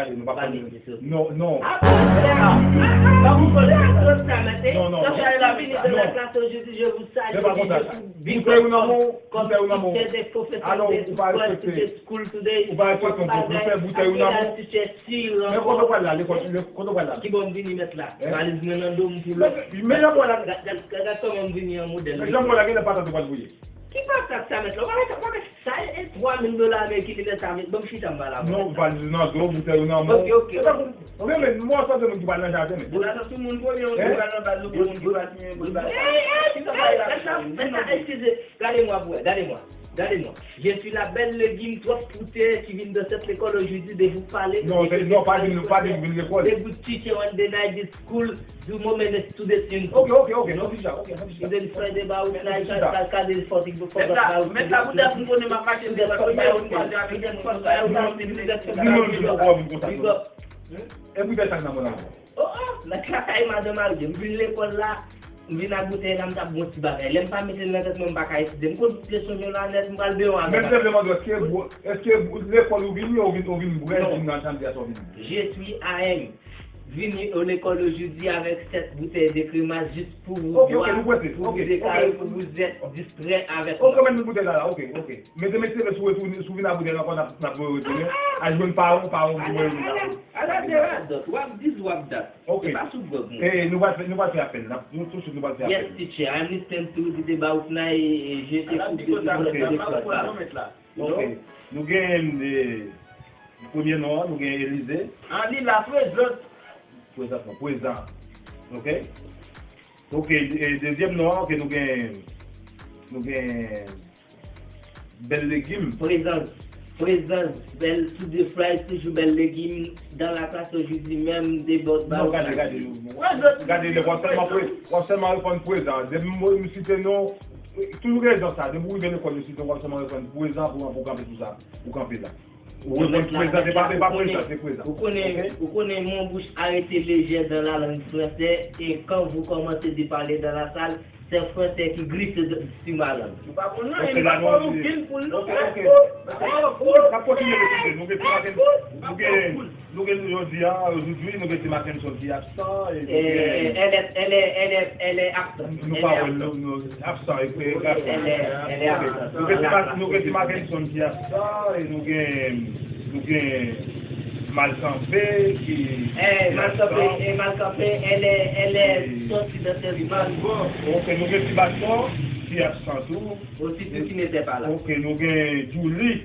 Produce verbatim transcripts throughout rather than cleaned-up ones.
Gade, nou pa pale de sa. Non, non. Apre, frè, pa pou pale de sa, mete. Non, non, non. Sa fè la vini de la classe aujourd'hui, je vous salue. Se pa konsa. Boutèy ou nan men w, boutèy ou nan men w. Alò, ou pa respekte, ou pa respekte yon pwofesè, boutèy ou nan men w. Men kote w pral la, lekòl, kote w pral la? Ki bon vini mèt la. Valiz mwen nan do m pou lòt. Men jan mwen la. Gad, gad, gad kòman m vini an modèl. Men jan mwen la, gen lè patat ou pral voye. Ki patat sa mèt la? Ou pa mèt, ou pa mèt sa e twa mil dola ameriken li mèt sa mèt. Ban m chita m pale avè w. Non, valiz nan do, boutèy ou nan men w. Ok, ok. Mwen menm, mwen santi moun ki pral nan jaden men. Ou la santi moun premye, ou pral nan bal, ou moun ki pral siyen, moun pral. Ey, ey, ey, mèt la, mèt la, eskize. Gade mwa pou wè, gade mwa. Gade mwa. Je suis la belle légume, twòp pou tè ki vin dans cette école aujourd'hui de vous parler. Non, se, non, pa di, pa di vin lekòl. De good teacher on the night this school, do moment student in. Ok, ok, ok, non, deja, ok, non, deja. Student friend about night, ka, ka, ka de fòtik pou fòtik. Mèt la, mèt la, pou tè pou konnen m ap mache, m te pral premye, m kwaze avèk yon moun, m kwaze avèk yon moun, m te pral premye. Di non, di non, ou moun konsa. Big up. E pou tè sa nan mwen la. Oh, oh, mèt la kay madanm al, m vin lekòl la, m vin ak boutèy la, m t ap bon ti bagay. Lè m pa mete l nan tèt mwen, m pa ka etidye. M konn tout leson yo la nèt, m pral beyon avè l. Men m te vle mande w, èske, èske lekòl ou vini, ou vin, ou vin bwè, vin nan chanm teyat ou vini? Je suis A M. Vini o lekòl ojodi avèk sèt boutèy de kremas jis pou ou bwè, pou ou dekare, pou ou zèt distrè avèk mwen. Ok, mete boutèy la la, ok, ok. Mete, mete sou retounen, sou vin a boutèy la ankò, n ap, n ap retounen. Al jwenn paran, paran pou mwen. Ala de radòt, w ap dis, w ap dat. Ok. Se pa sou gwòg mwen. E nou pral fè, nou pral fè apèl. N ap, nou, tousuit, nou pral fè apèl. Yes, teacher. I understand to the about na e, e, je t'écoute depuis votre déclaration. Ok. Nou gen, e, premye non an, nou gen Elize. Ah, li la, prezant. Prezant, non, prezan. Ok. Ok, e, dezyèm non an, ok, nou gen, nou gen Bèl Legim. Prezans. Prezans. Bèl, to the fries, toujou Bèl Legim. Dans la classe aujourd'hui même, de boss ba. Non, gade, gade, gade, w ap sèlman pre-, w ap sèlman reponn prezan. Depi m, m site non, toujou gen jan sa. Depi w rive lekòl, yo site, w ap sèlman reponn prezan pou, pou kanpe sou sa. Ou kanpe la. Ou reponn prezan, se pa, se pa prezan, se prezan. Ou konnen, ou konnen, mon bouche arrête légère dans la langue française et quand vous commencez de parler dans la salle, c'est français qui glisse de, sur ma langue. Ou pa konn anyen, li pa konn okenn poul non. Ok, ok. N ap kontinye, mesye. Nou gen ti maten, nou gen, nou gen jodi a, aujourd'hui, nou gen ti maten, son ti absan, e nou gen, elle est, elle est, elle est, elle est absente. Nou pa wè, nou, nou, Absan, e, e, absan. Ok. Nou gen ti ma-, nou gen ti Mackenson ki absan, e nou gen, nou gen Malkanpe ki, ki absan. Malkanpe, e, Malkanpe, elle est, elle est sortie dans ses rivages. Ok, nou gen ti Baton ki absan tou. Aussi, tout qui n'était pas là. Ok, nou gen Julie.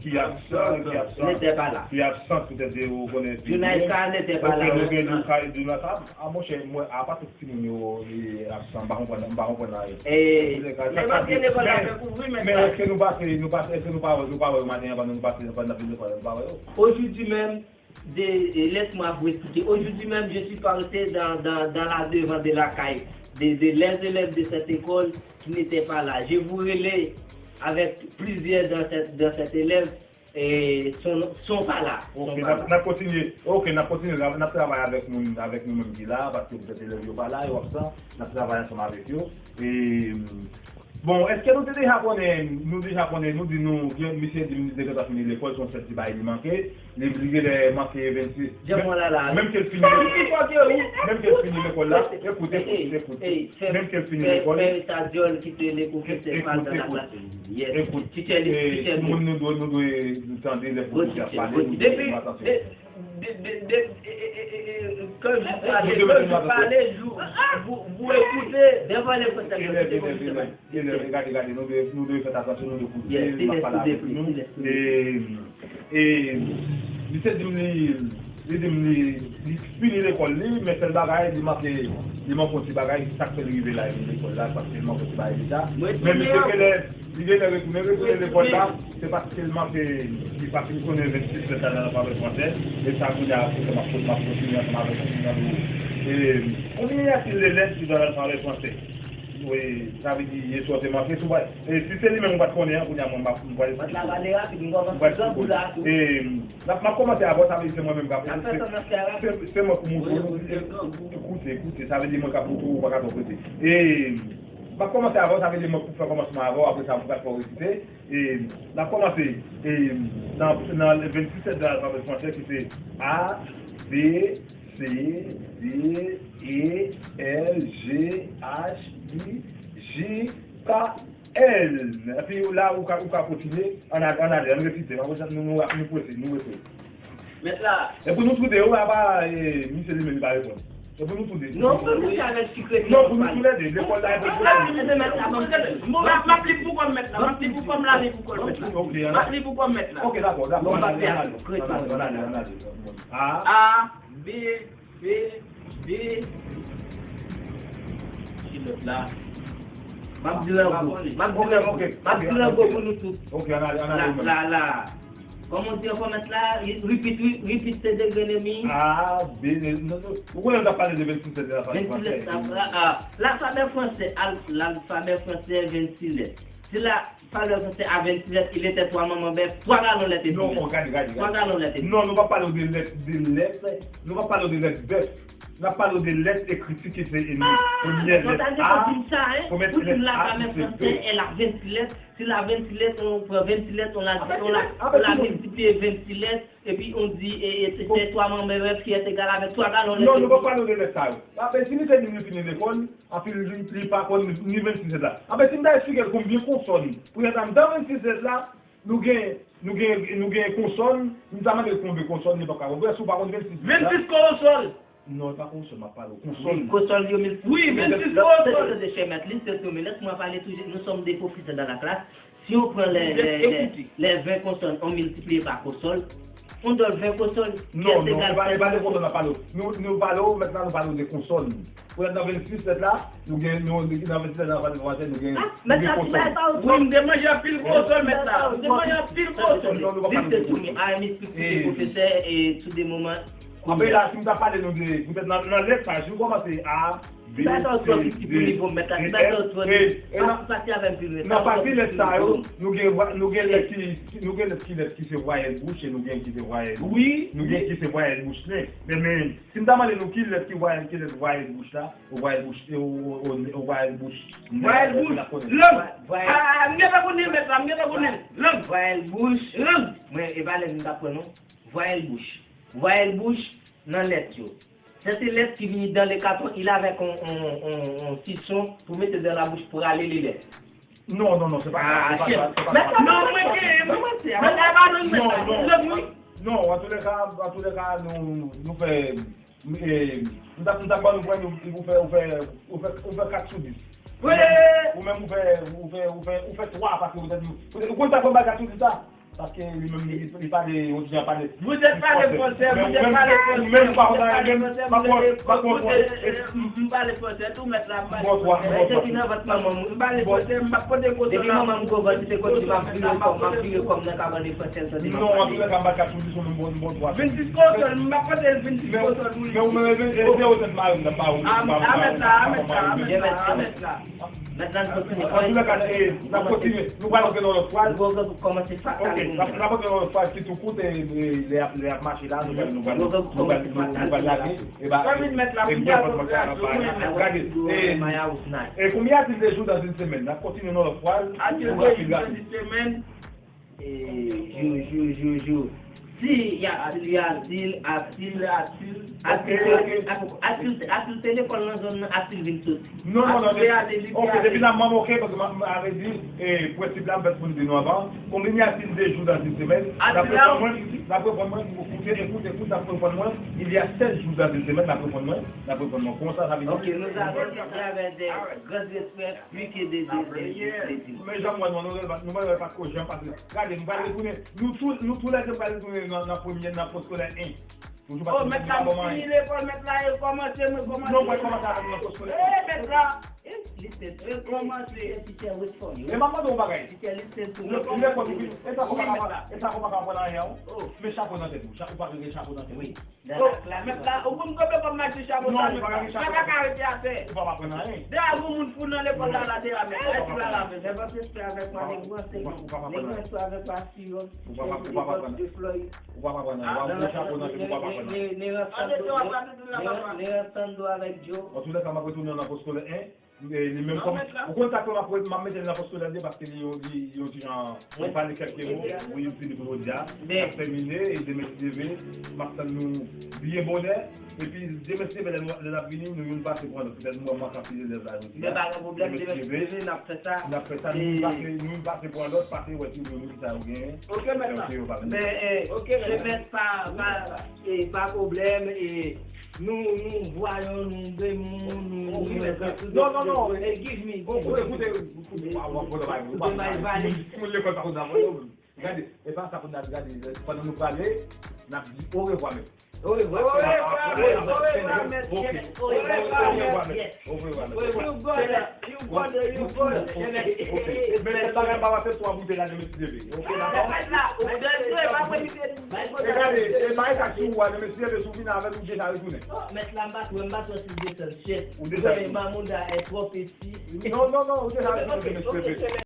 Ki absan, ki absan. N'était pas là. Ki absan, petèt, e, ou konnen. Junaïka n'était pas là. Ok, nou gen Junaïka, Junaïka. A, monchè, mwen, apa tout timoun yo, e, absan, m pa konprann, m pa konprann anyen. E, men, men, men èske nou pase, nou pase, èske nou pa wè, nou pa wè yo maten an, pandan nou pase, pandan n ap vin lekòl, nou pa wè yo? Aujourd'hui même, de, e, laisse-moi vous expliquer. Aujourd'hui même, je suis passé dans, dans, dans la devant de la caille de, de les élèves de cette école qui n'étaient pas là. Je vous relais avec plusieurs dans cette, dans cette élève, e, son, son pa la. Ok, n ap, n ap kontinye. Ok, n ap kontinye, n ap, n ap travay avèk moun, avèk nou menm ki la, paske petèt elèv yo pa la, yo absan, n ap travay ansanm avèk yo. E, bon, èske nou te deja konnen, nou deja konnen, nou di nou, gen, misye di misye gentan fini lekòl, se yon sèl ti bagay li manke, li, li genlè manke vennsis. Menm ke l fini, menm ke l fini lekòl la, ekoute, ekoute, ekoute. Menm ke l fini lekòl, fè sa dyòl ki te le pwofesè pa nan la klas. Yes. Ekoute, e, timoun, nou dwe, nou dwe tande lè pwofesè ap pale, nou dwe fè atansyon. De, de, de, e, e, e, e, e, quand je parle, quand je parle, vous, vous, vous écoutez. Devant les professeurs, écoutez, écoutez. Elèv, elèv, gade, gade, nou dwe, nou dwe fè atansyon, nou dwe koute, n ap pale avèk nou. E, e, misye di m li, li di m li, li fini lekòl li, men sèl bagay, li manke, li manke yon ti bagay, sa k fè l rive la, li lekòl la, paske li manke yon ti bagay deja. Men misye genlè, li genlè retounen, retounen lekòl la, se paske l manke, li pa fin konnen vennsis lèt la nan alfabè fransè, e sa kounye a, se sa m ap, m ap kontinye ansanm avèk ou, kounye a nou, e, combien y a-t-il d'élèves qui dans l'alphabet français? Wi, sa vle di, e sòti manke sou bay. E si se li menm ou pa t konnen an, kounye a mwen, m ap, m pral, m pral sou kò. E, m ap, m ap kòmanse avè w, sa vle di se mwen menm k ap, se, se, se mwen pou moutre w. Koute, koute, sa vle di mwen k ap moutre w, ou pa ka twò prese. E, M ap kòmanse avè w, sa vle di mwen pou fè kòmansman avè w, apre sa, m pral fè w resite. E, n ap kòmanse, e, nan, nan vennsis lèt de alfabè fransè ki se A, B, C, D, E, F, G, H, I, J, K, L. Epi la, ou ka, ou ka kontinye. Ann ale, ann ale, ann resite. Nou, nou, nou prese, nou prese. Mèt la. E pou nou tou de, wi, apa, e, misye li menm li pa reponn. E pou nou tou de. Non, pou nou tou de. Non, pou nou tou lè de. Lekòl la, e pou nou. Mèt la, bon, m ap li pou kòm mèt la. M ap li pou kòm la, li pou kòm mèt la. Ok, m ap li pou kòm mèt la. Ok, dakò, dakò. Ann ale, ann ale. Ann ale, ann ale. A. A, B, C, D. Ki lòt la? M ap di l an gwo. M ap di l an gwo. M ap di l an gwo pou nou tout. Ok, ann ale, ann ale. La, la, la. Kòman w di ankò mèt la? Repeat, wi, repeat, se degre enemi. A, B, non, non. Ou konnen nou t ap pale de vennsis lèt de lalfabè fransè. Vennsis lèt, a, a. Lalfabè fransè, al-, lalfabè fransè, vennsis lèt. Si lalfabè fransè a vennsis lèt, il était twa manman bèf, twa galon lèt epi. Non, gade, gade, gade. Twa galon lèt epi. Non, nou pa pale de lèt, de lèt. Nou pa pale de lèt bèf. N ap pale de lèt ekriti ki se premyè lèt A. Pou di m sa, hein? Pou di m lalfabè fransè, elle a vennsis lèt. Si l a vennsis lèt, on pran vennsis lèt, on la, on la, on la miltipliye vennsis lèt, epi on di, e, e, se, se twa manman bèf ki est égal avec twa galon lèt. Non, nou pa pale de lèt sa yo. Apre, si li te di li fini lekòl, anpi li, li pa konn ni vennsis lèt la. Apre, si m ta eksplike l konbyen konsòn pou y antre anndan vennsis lèt la, nou gen, nou gen, nou gen konsòn, m ta mande l konbyen konsòn, li p ap ka konprann. Si w pa konn vennsis lèt la. Vennsis konsòn. Non, e pa konsòn m ap pale w. Konsòn. Wi, konsòn yo miltipliye. Wi, vennsis konsòn. Tande, tande, chè mèt, listen to me. Lès mwen pale toujou. Nous sommes des professeurs dans la classe. Si on prend les, les, les, les vingt consonnes, on multiplie par consonne, on donne vingt consonnes. Non, non, e pa, e pa de konsòn n ap pale w. Nou, nou pale w, mentnan nou pale w de konsòn. Pou y antre nan vennsis lèt la, nou gen, nou, nan vennsis lèt la, nou gen, nou gen konsòn. Wi, m te manje anpil konsòn, mèt la. M te manje anpil konsòn. Listen to me. I am speaking to the professor, e, to the moment. Anben la, si m ta pale nou de, poutèt nan, nan lèt sa, si nou kòmanse A, B, C, D, E, F, G, H, I, J, K, L. Nan pati lèt sa yo, nou gen, nou gen lèt ki, nou gen lèt ki, lèt ki se vwayèl bouch, e nou gen ki se vwayèl, wi, nou gen ki se vwayèl bouch nen. Men, men, si m ta mande nou ki lèt ki vwayèl, ki lèt vwayèl bouch la, ou vwayèl bouch, ou, ou, ou vwayèl bouch nen. Vwayèl bouch, lang. A, m gentan konnen mèt la, m gentan konnen. Lang. Vwayèl bouch, lang. Mwen, e pa lèt m t ap pran non. Vwayèl bouch. Vwayèl bouch nan lèt yo. Se te lèt ki vini dans le carton, il avec on, on, on, on six son pou mete dans la bouche pou rale le lèt. Non, non, non, se pa sa, se pa sa, se pa sa. Non, mwen genyen, mwen panse. Mwen ta pa jwenn mèt la. Non, non. Non, an tou lè ka, an tou lè ka, nou, nou fè, e, m t ap, m t ap ban nou pwen, ou fè, ou fè, ou fè, ou fè kat sou dis. Wi. Ou menm ou fè, ou fè, ou fè, ou fè twa, paske poutèt nou, poutèt, ou konn sa fè m bay kat sou dis la? Paske li menm li, li pale, on dirait pale. Vous êtes pas le français, vous êtes pas le français, vous êtes pas le français, vous êtes pas le français, m pale fransè tou mèt la, m pale fransè. Depi nan vant manman m, m pale fransè, m ap pote konsòn. Depi manman m gwo vant, se konn di m ap vire kò m, m ap vire kò m nan kabann fransè, tande m ap pale. Non, an tou lè ka, m pa ka sou di sou nou bon, bon twa. Vennsis konsòn, m ap pote vennsis konsòn pou li. Men ou menm, e, e, e, ou tèt mari m nan pa ou. A mèt la, a mèt la, a mèt la, a mèt la. Mentnan, n ap kontinye. An tou lè ka, e, n ap kontinye. Nou pral antre nan lòt fraz. Gwo gwo kòmanse fatal. Ok, n ap, n ap antre nan lòt fraz ki tou kout, e, e, lè ap, lè ap mache la, nou pral, nou pral, nou pral, nou pral lage. E ba, e byen fòt mwen ka nan pa. Gade, e, e combien a-t-il de jours dans une semaine? N ap kontinye nan lòt fraz. A-t-il de jours dans une semaine? E, jou, jou, jou, jou. Si, y a, y a-t-il, a-t-il, a-t-il, a-t-il, a-t-il, a-t-il te lekòl nan zòn nan, a-t-il vin soti? Non, non, non. Ok, depi la, m, ok, paske m, m, avè di, e, prensip la, m fèt pou m di nou avan. Combien y a-t-il de jours dans une semaine? N ap reponn mwen, n ap reponn mwen, koute, ekoute, ekoute, n ap reponn mwen, il y a sept jours dans une semaine, n ap reponn mwen, n ap reponn mwen. Konsa, sa vin. Ok, nous avons à travers des grands experts. Pike de, de, de, de, de. Men jan mwen, nou, nou, nou, nou pa ko jan pase. Gade, m pral retounen. Nou tou, nou tou lè de pral retounen nan, nan premye, nan poskolè en. Toujou pa. Oh, mèt la, m fini lekòl, mèt la, e kòmanse, mwen kòmanse. Non, mwen kòmanse avèk nan poskolè en. E, mèt la. E, li te rekòmanse. Teacher, wait for you. E m ap mande yon bagay. Teacher, listen to me. Lekòl, e sa kòman ka, e sa kòman ka pran anyen, wi. Men chapo nan tèt ou. Chapo, pa gen chapo nan tèt ou. Wi. Oh, mèt la, ou konn konbyen fwa m mache chapo sa, mèt la? Sa pa ka rete atè. Ou pa aprann anyen. Deja gon moun fou nan lekòl la, la, deja, mèt la. Lè pa pèse avèk mwen, nèg ranse, nèg ranse avèk mwen, asirans. Ou pa aprann anyen. Ou pa aprann anyen. Ou pa aprann anyen. Nèg ranse avèk Joe. Antoulèka, m ap retounen nan poskolè en. E li menm kòm, ou konn sa ke m ap, m ap mete l nan pòs solèt li paske li yon, li yon ti jan, mwen pale kèk mo, wi, m fini pou jodi a. M ap tèmine, e demen si Dye vle, m ap tann nou byen bonè. Epi demen si Dye vle, lè n ap vini, nou youn pase pran lòt. Petèt mwen, mwen ka file lèv la jodi a. Men pa gen pwoblèm, demen si Dye vle, n ap fè sa. N ap fè sa, nou youn pase, nou youn pase pran lòt, pase wè si yo menm ki sa yo genyen. Ok, mèt la. Men, eh, ok, mèt, pa, pa, eh, pa pwoblèm, eh, nou, nou vwayon, nou demon, nou, nou mèt la. Non, non, non. Eh, give me, give me. Ou, ou, ekoute, ekoute, w ap pran bagay, w ap pran bagay. Timoun lekòl pa konn sa, gade, e pa sa pou n ap gade, pandan nou prale, n ap di orevwa, men. Orevwa, orevwa, orevwa, orevwa, mèt, orevwa, orevwa, mèt. Orevwa, mèt. You brother, you brother, you brother. Men bagay pa pase twa boutèy la demen si Dye vle. Ok, dakò? E gade, e bagay sa sou ou a, demen si Dye vle, si w vini avè l, ou deja retounen. Mèt la, m pa t wè, m pa t wè si l desann chèf. Ou desann. Mamouda est trop petit. Non, non, non, ou deja retounen demen si Dye vle.